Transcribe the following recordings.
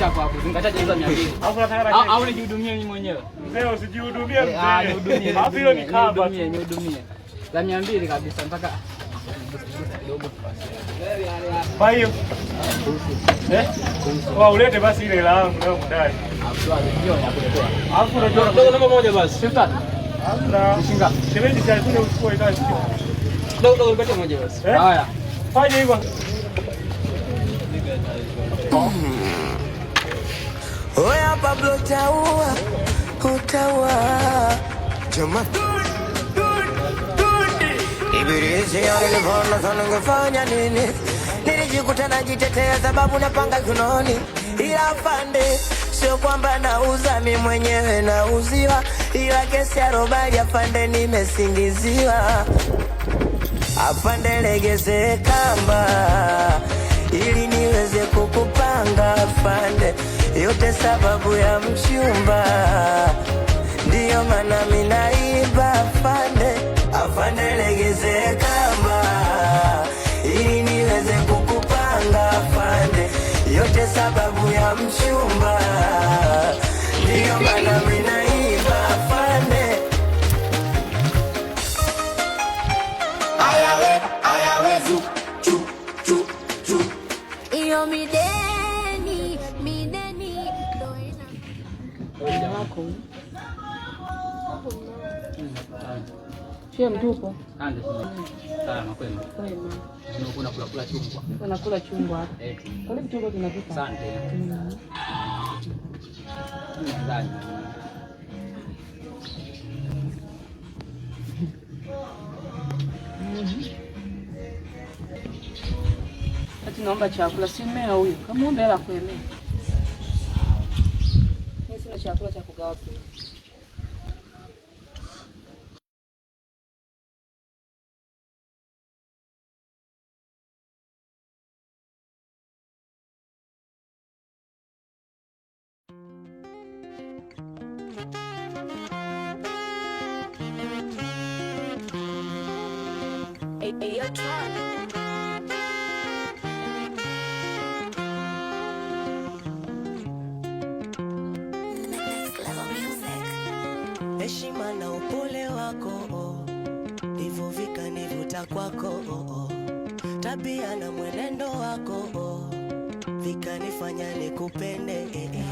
chako hapo. Zingatia hizo 200. Alafu nataka Au au nijihudumie mimi mwenyewe. Mzee usijihudumie Ah, mzee. nihudumie. Alafu hilo ni kamba tu. Nihudumie, nihudumie. Za 200 kabisa nataka kidogo. Kwa hiyo eh? Wa ulete basi ile hela yangu leo mdai. Alafu unajua Dogo namba moja basi. Sifta. hamna. Shinga. Shemeji si alikuja uchukue ikawa sio. Dogo dogo nipatie moja basi. Eh? Haya. Fanya hivyo. Oya Pablo utaua, utaua. Jama. Ibilisi aliniponda sana ningefanya nini? Nilijikuta najitetea sababu napanga kinoni. Ila afande, sio kwamba nauza mi mwenyewe nauziwa, ila kesi ya robali afande nimesingiziwa. Afande legeze kamba ili niweze kukupanga afande, yote sababu ya mchumba, ndiyo maana minaiba afande. Afande legeze kamba ili niweze kukupanga afande, yote sababu ya mchumba, ndiyo maana minaiba afande. Ayawe, ayawe, zu, chu, chu, chu. Iyo mideni, mideni ndo ina Wako. Shie mtupo. Ande. Salama kwema. Kwema. Ndio kuna kula kula chungwa. Unakula chungwa hapa. Eti. Karibu chungwa tunapika. Asante. Ndani. Ati naomba chakula si mmea huyo. Kama omba hela kuemea. Mimi sina chakula cha kugawa pia. Next level music. Heshima na upole wako oh, ndivyo vikanivuta kwako oh, oh. Tabia na mwenendo wako oh, vikanifanya nikupende eh, eh.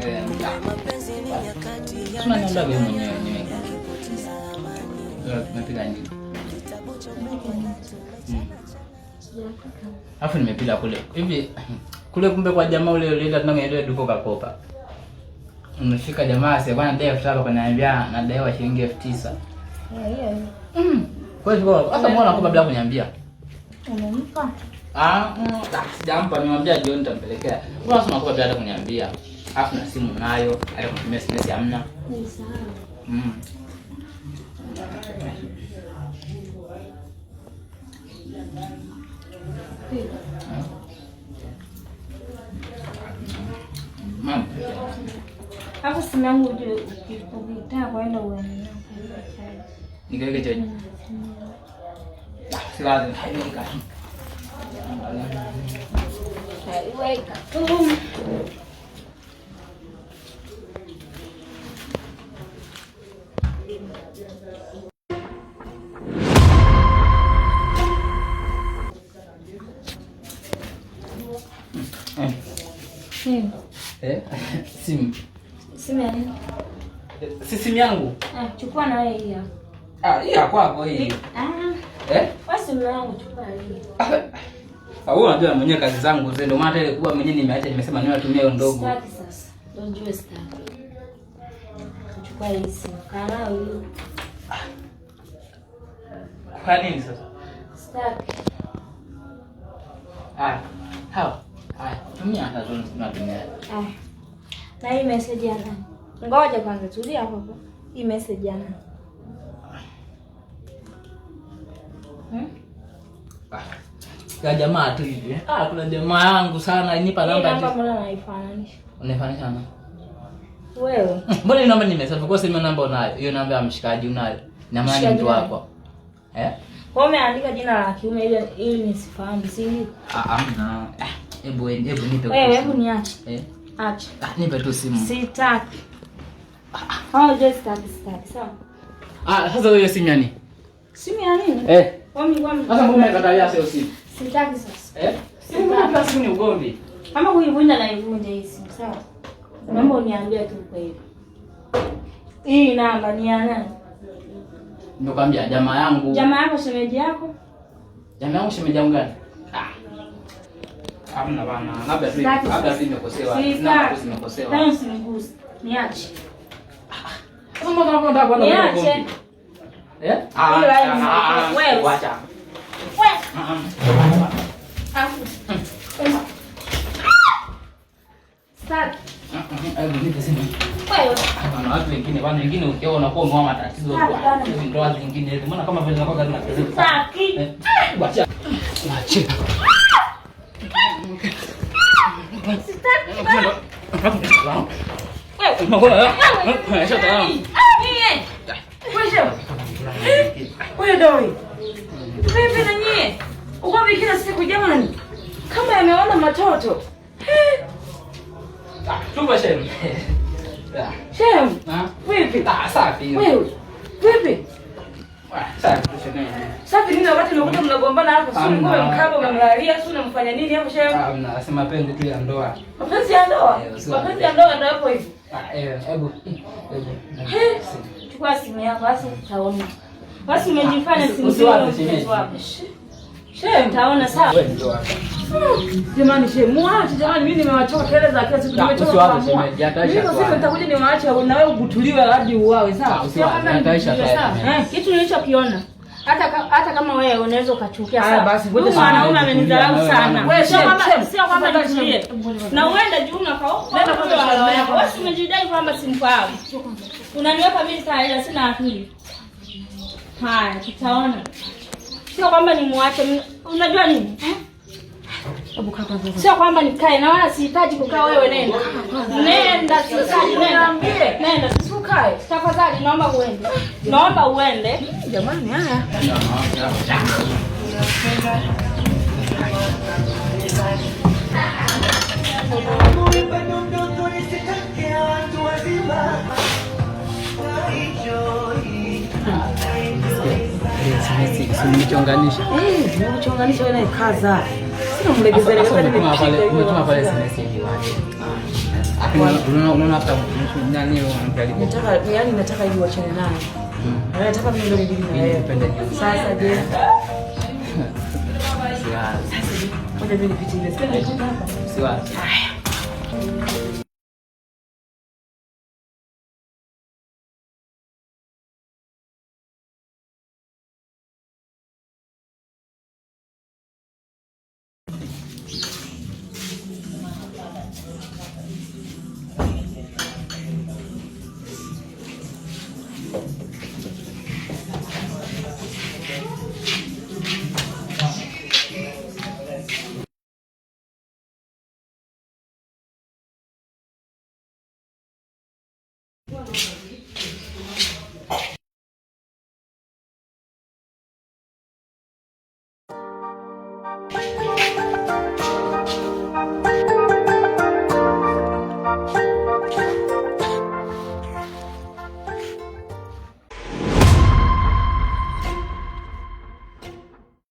Eh, Kumbe mapenzi ni nyakati Tunaniambia wewe mwenyewe wenyewe. yakipoteza amani. Leo tumepiga nini? Kitabu cha Mungu Alafu nimepiga kule. Hivi kule kumbe kwa jamaa ule ule tuna ile duko kakopa. Umefika jamaa sasa bwana dai 5,000 kaniambia nadaiwa shilingi 9,000. Kwa hiyo sasa mbona nakopa bila kuniambia? Umempa? Sijampa, nimwambia jioni nitampelekea. Mbona sasa unakopa bila hata kuniambia? Alafu na simu nayo, hata kunitumia SMS hamna. Nilisahau. Mama. Hapo simu yangu ujue ukitaka kwenda uende nayo chaji. Nikaweke chaji. Ah, si lazima haiweka. Weka tu. Eh. Nini? Eh? Simu. Simu ya nini? Si simu yangu. Ah, chukua na wewe hii hapa. Ah, hii ya kwako hii. Ah, Eh? wewe simu yangu chukua hii. Ah, wewe unajua mwenyewe kazi zangu zile ndio maana hata ile kubwa mwenyewe nimeacha nimesema niwe natumia hiyo ndogo. Sitaki sasa. Ndio ujue sitaki. Chukua hii simu. Kaa nayo hiyo. Kwa nini sasa? Sitaki. Haya. Hawa. Haya, tumia hata tu tunatumia. Ah. Na hii message ya nani? Ngoja kwanza tulia hapo hapo. Hii message ya nani? Hmm? Ah. Ya jamaa tu hivi. Ah, kuna jamaa yangu sana nipa Hii namba. namba mbona naifananisha? Unaifananisha na? Wewe. Mbona hiyo namba nimesave? Kwa sababu namba unayo. Hiyo namba ya mshikaji unayo. Na maana ni mtu Mshikaji nani? wako. Eh? Kwa hiyo umeandika jina la kiume ili nisifahamu, si ndio? Ah, hamna. Ah, hebu hebu nipe. Wewe hebu niache. Eh. Acha. Ah, nipe tu simu. Sitaki. Oh, just sitaki. Sawa. Ah, sasa hiyo simu yani? Simu ya nini? Eh. Wami. Sasa mbona unakatalia sio simu? Sitaki sasa. Eh? Simu mbona simu ni ugomvi? Kama kuivunja na ivunje hii simu, sawa? Naomba uniambie tu kweli. Hii namba ni ya nani? Nimekwambia jamaa yangu. Jamaa yako shemeji yako? Jamaa yangu shemeji yangu gani? Ah. Hamna bana. Labda tu labda tu nimekosewa. Labda tu nimekosewa. Tena usiniguse. Niache. Sasa mbona unataka kwenda Niache. Eh? Ah, wewe. Wacha. Wewe. Afu. Sitaki. Hebu nipe simu. Wewe. Bana watu wengine, bana wengine ukiona unakuwa umeoa matatizo kwa hizo ndoa zingine hizo. Mbona kama vile zinakuwa zina tatizo. Sitaki. Wacha. Wacha. Sitaki bana. Wewe. Wewe doi. Vipi na nyie? Ugomvi kila siku jamani. Kama yameona matoto. Chumba shem. Shem. Vipi? Ah, safi. Wewe. Vipi? Safi shemeji. Safi nini wakati unakuta mnagombana hapo? Si ngome mkaba umemlalia, si unamfanya nini hapo shem? Hamna, sema mapenzi tu ya ndoa. Mapenzi ya ndoa? Mapenzi ya ndoa ndio hapo hivi. Ah, eh, hebu. Chukua simu yako basi utaona. Basi umejifanya simu shemeji. Shem, utaona sawa. Wewe ndio. Jamani shem, muache jamani, mimi nimewachoka kelele za kila siku, nimechoka Usiwaze kuamua. shemeji, ataisha Mimi siku tu. nitakuja niwaache na wewe ubutuliwe hadi uwawe, sawa? Usiwaze, ataisha sawa. Kitu nilichokiona hata kama wewe unaweza ukachukia sawa. Basi ngoja Huyu mwanaume amenidharau sana. Wewe Sio kwamba nitulie. Na uende juu na kwa Nenda kwanza kwa mama yako. Wewe umejidai kwamba simfahamu. Unaniweka mimi saa ila sina akili. Haya, tutaona. Sio kwamba nimuache. Unajua nini? Sio kwamba nikae na wala sihitaji kukaa wewe, nenda. Nenda, sihitaji, nenda. Nenda, usikae. Tafadhali naomba uende. Naomba uende. Jamani haya. Nimechonganisha. Nimechonganisha wewe na kaza. Sina mlegeza legeza nimepiga. Umetuma pale SMS hivi waje. Unaona hata nani unamjaribu. Nataka yani nataka hivi uachane naye. Nataka mimi ndio nidili na yeye. Sasa je? Siwazi. Sasa je? Ngoja mimi nipitie ile. Sasa hapa. Siwazi. Haya.